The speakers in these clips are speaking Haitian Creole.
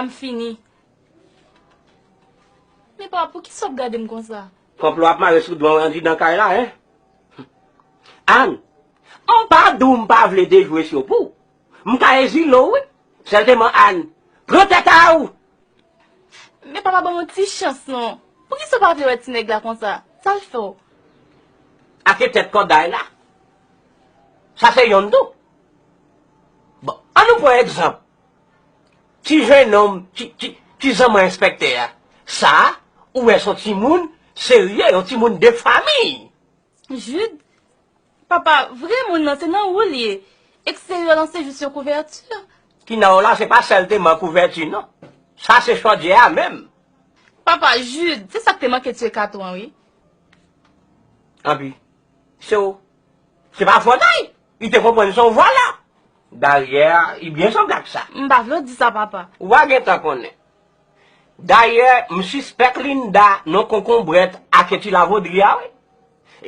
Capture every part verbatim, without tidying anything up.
M fini. Men papa, poukisa w ap gade m konsa? Konplo ap mare sou do w andidan kay la, en? Ann, m pa di w m pa vle dejwe sou pou w. M ka ezile w, wi. Sèlteman, Ann, pran tèt a w! Men papa, ban m yon ti chans non. Poukisa w pa vle wè ti nèg la konsa? Sa l fè w? Ake tèt kòday la. Sa se yonn tou. Bon, ann nou pran egzanp. Ti jennonm, ti, ti, ti zanman enspèktè a. Sa, ou wè se yon timoun serye, yon timoun de famiy. Jude, papa, vre moun nan se nan ou l ye. Eksteryè lan se jis yon kouvèti. Ki nan w la, se pa sèlteman kouvèti non. Sa se chòdyè a menm. Papa, Jude, se sa k te manke tiye katon an, wi. Anpi, se w. Se pa fòt a l. Li te konprann se yon vòlè. Dayè, li byen sanble ak sa. M pa vle w di sa, papa. W a gentan konnen. Dayè, m sispèk Linda nan konkonbrèt ake ti lavodri a, wi.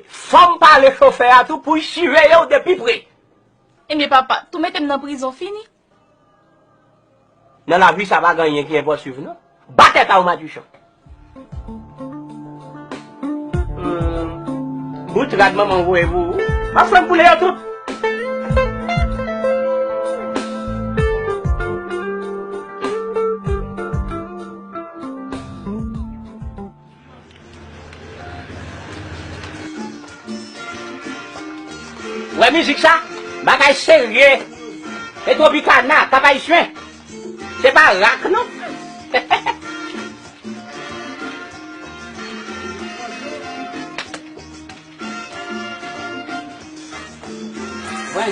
Fò m pale chofè a tou pou l siveye w de pi pre. Ebyen, papa, tou mete m nan prizon, fini. Nan lavi, sa pa gen anyen ki enposib, non. Ba tèt a w, madichon. Hmm. Bout rad manman w voye pou ou. M ap fè m boule yo tout. Wè mizik sa? Bagay serye. E Tropicana, Cap Haïtien. Se pa rak non. Wè.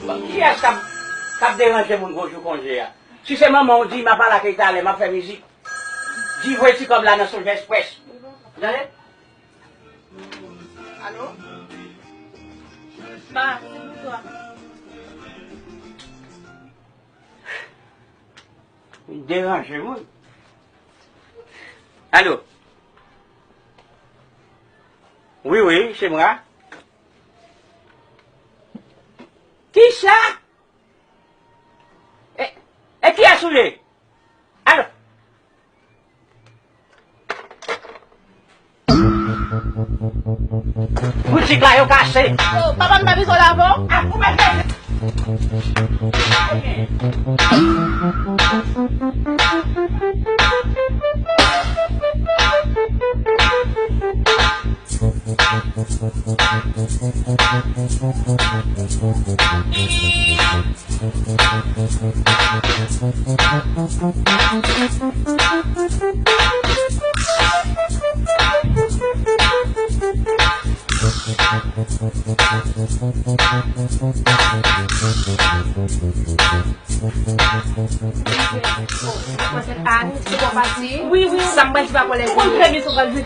Bon, kiyès k ap, k ap deranje moun gwo jou konje a? Si se manman w, di m ap al akèy talè, m ap fè mizik. Di voye ti kòb la nan Sonjè Express. Tande? Alo? Pa, se pou twa. Deranje moun. Alo? Wi, wi, se mwen. Kisa? E, e kiyès ou ye? Alo? Boutik la yo kase. Oh, papa, m pa bezwen lavan. Ah, ou mèt mèt. Mwen se Ann, se konpati. Wi, wi. Sa m pral di pa kòlèg ou yo. Ou konn trè byen sa w pral di.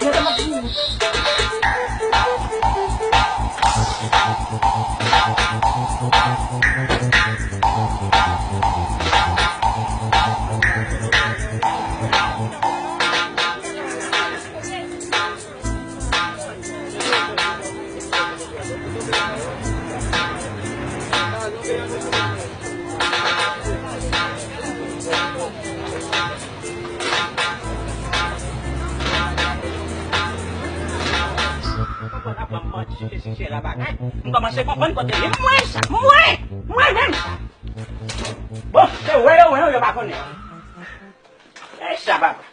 Konprann ap ban m manti sou sijè la bagay. M kòmanse konprann kote li. Mwen sa, mwen, mwen menm sa. Bon, se wè yo wè yo, yo pa konnen. E sa, papa.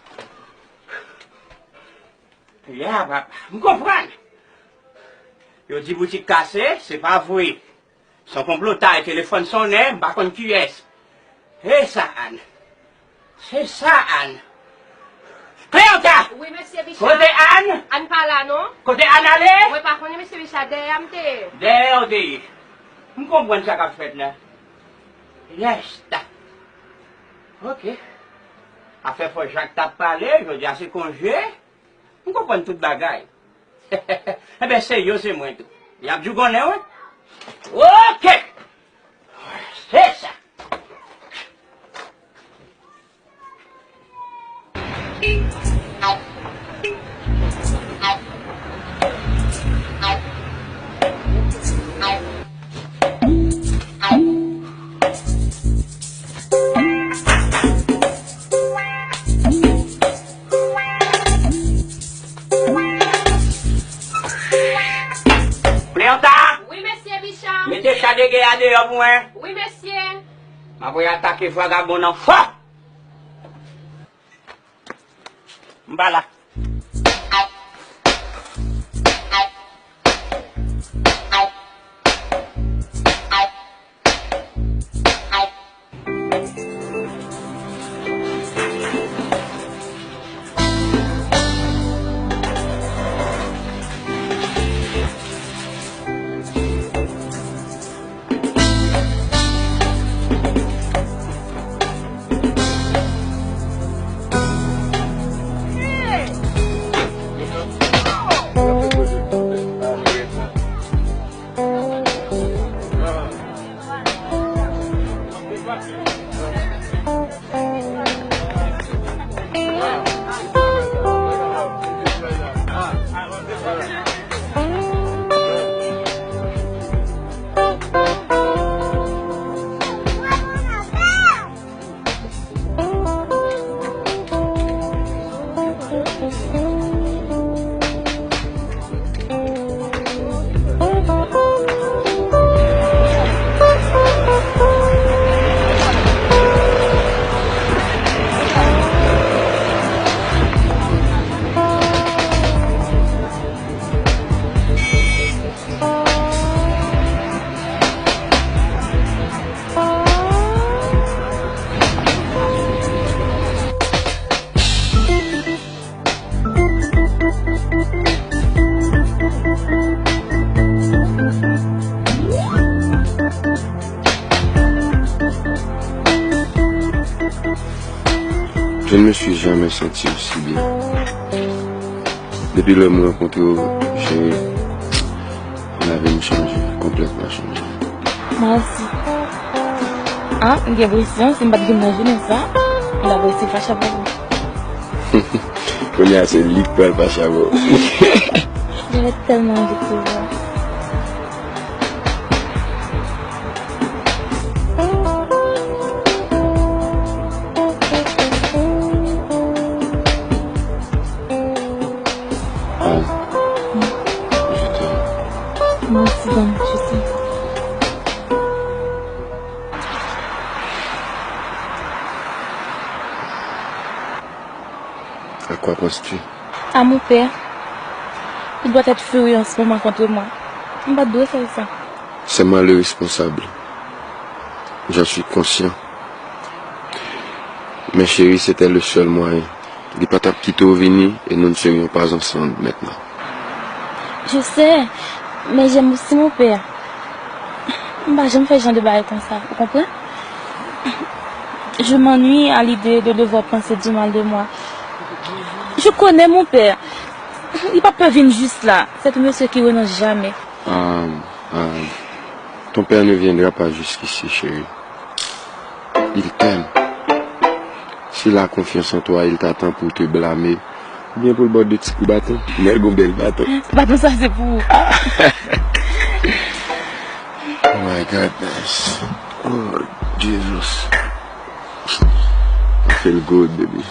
Ya, papa, m konprann. Yo di boutik kase, se pa vre. Se yon konplotay, telefòn sonnen, m pa konn kiyès. E sa, Ann. Se sa, Ann. Cléanta! Wi, mesye Bicha. Kote Ann? Ann pa la, non. Kote Ann ale? Mwen pa konnen, mesye Bicha, dèyè a m te ye. Dèyè a w te ye. M konprann sa k ap fèt la. Yèsta. Ok. Afè fò Jak t ap pale, jodi a se konje. M konprann tout bagay. Enben, se yo, se mwen tou. Y ap djougonnen, wi. Ok! Se sa. Mwen. Wi, mesye. M ap atake vagabon nan fò. M pa la. Je ne me suis jamais senti aussi bien. Depi lè m rankontre w, cheri, lavi m chanje, konplètman chanje. Mwen osi. Ah, m gen enpresyon, si m pa t vin nan jounen sa, m t ap resi fache avè w. Kounye a, se li k pral fache avè w. J'avais tellement envie de te voir. Ah, je t'aime. Moi aussi, Dom, je t'aime. À quoi penses-tu? À mon père. Il doit être furieux en ce moment contre moi. M pa t dwe fè l sa. C'est moi le responsable. J'en suis conscient. Mais chérie, c'était le seul moyen. Li pa t ap kite w vini et nous ne serions pas ensemble maintenant. Je sais, mais j'aime aussi mon père. M pa janm fè jan de bagay konsa, ou konprann? Je m'ennuie à l'idée de le voir penser du mal de moi. Je connais mon père. Li p ap vin jis la. C'est un monsieur qui renonce jamais. Euh, euh, ton père ne viendra pas jusqu'ici, chérie. Il t'aime. S'il a confiance en toi, il t'attend pour te blâmer. Oubyen pou l ba w de ti kou baton. Nèg ou bèl baton. Baton sa se pou ou. Oh my goodness. Oh, Jesus. I feel good, baby.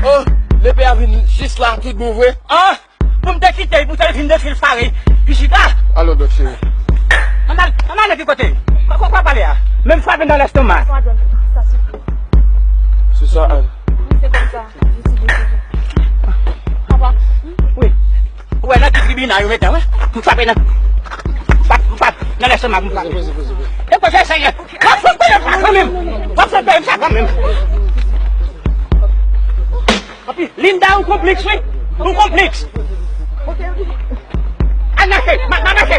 Oh, lepe a vin jis la, tout bon vre. Ah! Pou m te kite l, pou te vin de fil fare. Li chita. Alò, dòk cheri. Ann al, ann al epi kote. Kwa, kwa, kwa pale a? Menm frape nan lèstomak. Se sa, Ann. Wi. Ou wè nan ki tribinal yo mete, wi. M frape nan, m frape, m frape nan lèstomak, m frape. Poze, poze, poze, poze. E kwa fè sa, w ap frape m kanmenm. W ap frape m sa kanmenm. Anpi, Linda, ou konpliks, wi. Ou konpliks. Al mache, ma, ma mache,